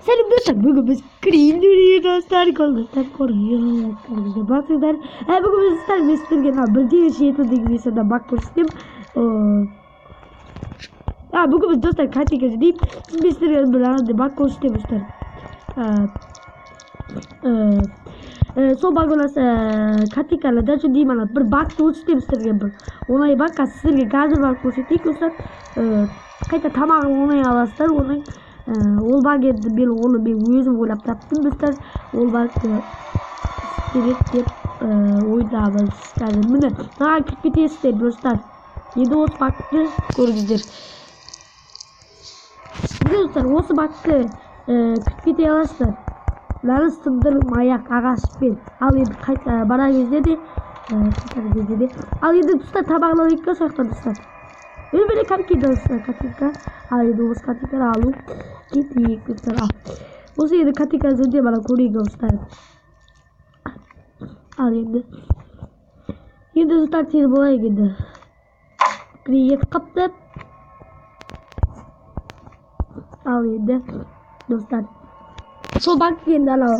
Сәлем, достар! Бүгін біз Гринди достар, достар, көргенде басыңдар. Бүгін біз, достар, мен сіздерге мына 1.7 деген версияда баг көрсетемін. Бүгін біз, достар, картинка жинаймыз. Мен сіздерге бір анандай баг көрсетемін, достар. Сол баг у нас картинкаларда жөндеймін, ана бір багты көрсетемін сіздерге, бір оңай баг. Қазір сіздерге қазір барып көрсетейік, достар. Қайта тамағын оңай аласыздар, оңай. Ол баг енді мен оны мен өзім ойлап таптым, достар. Ол баг істеледі деп ойдамыз. Қазір міне маған кіріп кетесіздер, достар. Енді осы багты көріңіздер. Міне, достар, осы багты кіріп кете аласыздар. Мынаны сындырмай-ақ ағашпен. Ал енді қайта бара кезде де, қайтар кезде де. Ал енді, достар, тамағын алайық та сол жақтан, достар. Міне, картинка, достар, картинка. Ал енді осы картинканы алу кетейік, достар. Ал осы енді картинка жөндеп ана көрейік, достар. Ал енді, достар, тез болайық енді. Кетіп қапты. Ал енді, достар, сол банк енді анау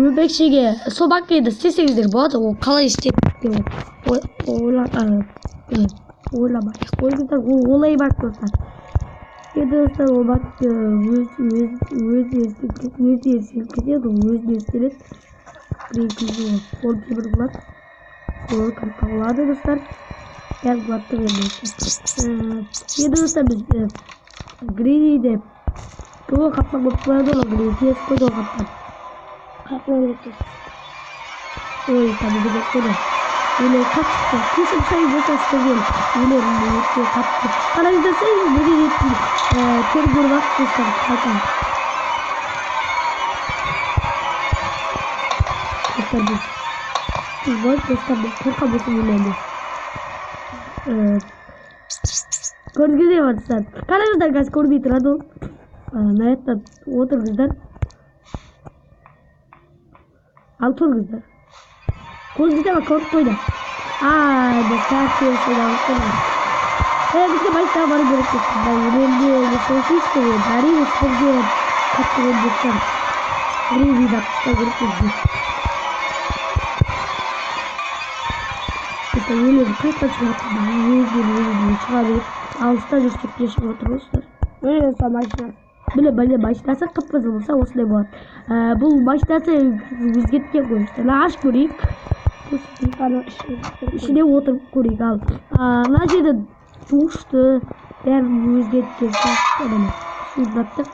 өбекшеге сол банк енді істесеңіздер болады. Ол қалай істеді деп ойламай қойыңыздар. Ол олай банк, достар. Енді, достар, ол банк өз өзіне істеліп кетеді, ол өзіне істеледі. Ол темір болады, ол кіріп болады, достар. Бәрі болады енді. Енді, достар, біз Гриниде ол қапқан болып қояды ғой, Грини тез қойды ғой қапқан. Қапқан тез. Ой, кәдімгі деп қойды. Өлең қатты. Кешірім сұраймын, достар, сіздерден. Өлең өте қатты. Қараңыздар, бірге жеттім. Тер көріп алып, достар, қайта. Достар, біз болып, достар, мен қорқамын осы өлеңді. Көрдіңіздер ме, достар? Қараңыздар, қазір көрмей тұрады ол. Мына жақта отырыңыздар. Ал тұрыңыздар. Көрдіңіздер ме, көріп қойды. Ай, достар, тез ойланып қойды. Бізге машинаға бару керек деп. Өлеңде сосын енді, әрине, сіздерге қатты өлеңдер. Гриниді алып тастау керек бізге. Достар, өлең қаяқтан шығып жатыр? Өзінен шыға береді. Алыста жүрсек те шығып отыр ғой, достар. Міне, достар, машина. Міне, міне, машинасы қып-қызыл болса, осындай болады. Бұл машинасы өзгерткен ғой, достар. Мына ашып көрейік. Көрсетейік. Ана ішіне отырып көрейік. Ал мына жерде душты бәрін өзгерткен сияқты. Міне, суындаттық.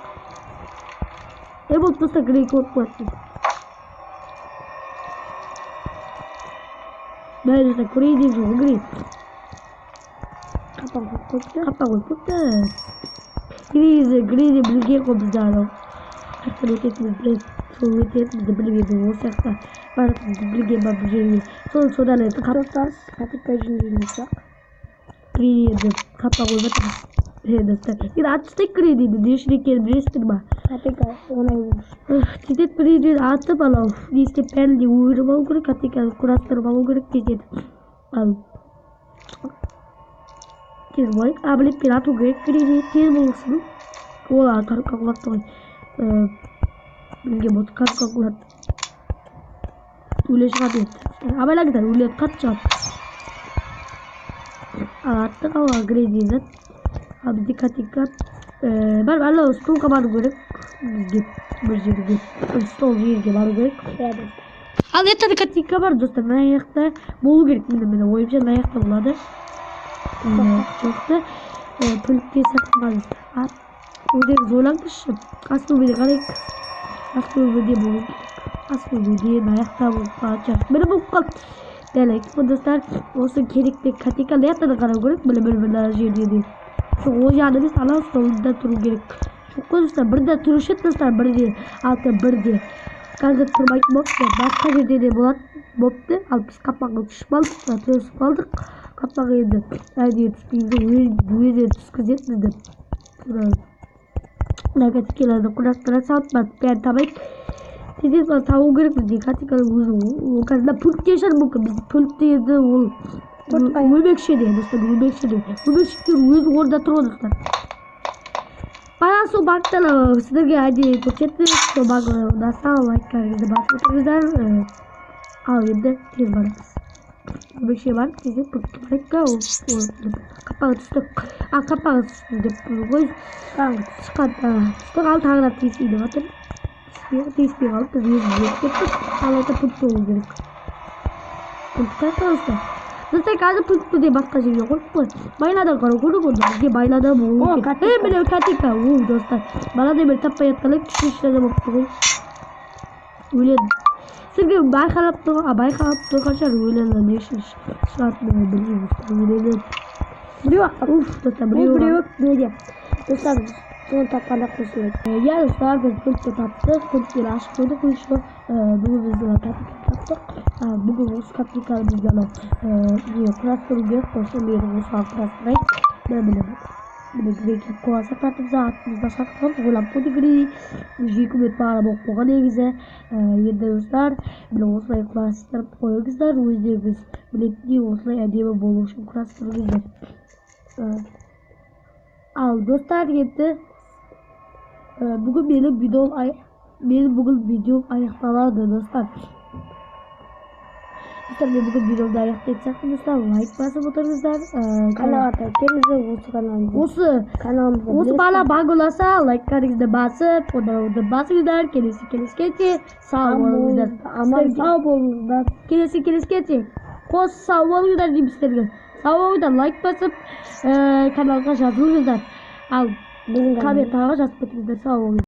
Болды, достар, Грей көріп қояды. Міне, достар, көрейін деп жүр ғой Грей. Қапан қойып қойыпты. Қапан қойып қойыпты. Грейді, Грейді білген ғой бізді анау. Қаяқтан өтетінімізді біледі. Сол өтетінімізді білген ғой, осы жақта баратынымызды білген ба бұл жерге. Сол содан енді Достар, картинка жөндейтін болсақ. Грей енді қапа қойып жатыр. Достар, енді атып тастайық Грейді енді, не үшін екенін білесіздер ма? Картинка оңай болу үшін. Тездетіп Грейді атып, анау не істеп бәрін де өріп алу керек, картинканы құрастырып алу керек тездетіп. Ал тез болайық. Білеппен ату керек Грейді, тез болсын. Ол ана коробка құлатты ғой. Білген болса коробка құлатты. Өле шығады енді. Абайлаңыздар, өле қатты шығады. Ал аттық, ал Грейді зат. Ал бізде картинка. Барып анау столға бару керек. Бізге бір жерге, бір стол жерге бару керек. Иә, достар. Ал ертең картинка бар, достар, мына жақта болу керек. Міне, міне, ойымша мына жақта болады. Жоқ та. Пультке сақталған. Өздеріңіз ойлаңызшы. Асыл қарайық. Асыл болу керек. Асыл мына жақта болып қалады шығар. Міне, болып қалды. Дәл айттым ғой, достар. Осы керекті картинка мына жақта да қарау керек. Міне, міне, мына жерде де. Жоқ, ол жағында емес, анау столда тұру керек. Жоқ қой, достар, бірде тұрушы еді, достар, бірде, алты, бірде. Қазір тұрмайтын болыпты. Басқа жерде де болады болыпты. Ал біз қаппаға түсіп алдық, түсіп қалдық. Қаппаға енді әдейі түспейміз, өзі түскізеді бізді. Мына картинкаларды құрастыра салып, бәрін табайық. Тездетіп табу керек бізге картинканы өзі. Ол қазір мына пультте шығар мүмкін. Бізді пультте енді ол өбекшеде, достар, өбекшеде. Өбекшектер өзі орнында тұр ғой, достар. Бағана сол багтан сіздерге әдейі көрсеттім. Сол баг ұнаса, лайктарыңызды басып отырыңыздар. Ал енді тез барамыз. Көмекшіге барып, тездеп пультке барайық. Ол қапаға түстік. А, қапаға түсті деп ғой. Қараңғы. Шыққан түстік, ал тағы да тиіспей деп жатыр. Тиіспей қалып, біз өзіміз өтіп кеттік. Ал это пульт болу керек. Пульт қаяқта, достар? Достар, қазір пультті де басқа жерге қойып қой. Майнадан қарау керек онда. Бізге майнада болу О, керек. катика. Е, міне катика. О, достар. Бағанадан бері таппай жатқан едік, үш адам болыпты ғой. Өледі. Сізге байқалап тұрған, байқалап тұрған шығар, өлені не үшін шығатынын білмеймін, достар. Өлені. Біреу ақ. Уф, достар, Бұл біреу. біреуі неде? Достар, соны тапқанда қосылады. Иә, достар, біз пультті таптық, пультті ашып қойдық еще. Бүгін біз катика таптық. Бүгін осы катиканы бізге анау не құрастыру керек қой, сонымен осыған құрастырайық. Міне, міне, міне, Грей келіп қойған сияқты артымызда, артымызда шақырған, ойлап қойды Грей. Уже 2 минут бағана болып қойған негізі. Енді, достар, міне, осылай құрастырып қойыңыздар, өздеріңіз білетіндей осылай әдемі болу үшін құрастырыңыздар. Ал, достар, енді бүгін менің видеом менің бүгін видеом аяқталады, достар. Достар, мен бүгін видеомды аяқтайтын сияқтымын, достар. Лайк басып отырыңыздар. Каналға тіркеліңіздер, осы каналымызға. Осы Каналымызға осы бала баг ұнаса, лайктарыңызды басып, одан басыңыздар. Келесі келіскенше сау болыңыздар. Аман сау болыңыздар. Келесі келіскенше қос сау болыңыздар деймін сіздерге. Сау болыңыздар, лайк басып, каналға жазылыңыздар. Ал Біздің комментарийға жазып кетіңіздер. Сау болыңыздар.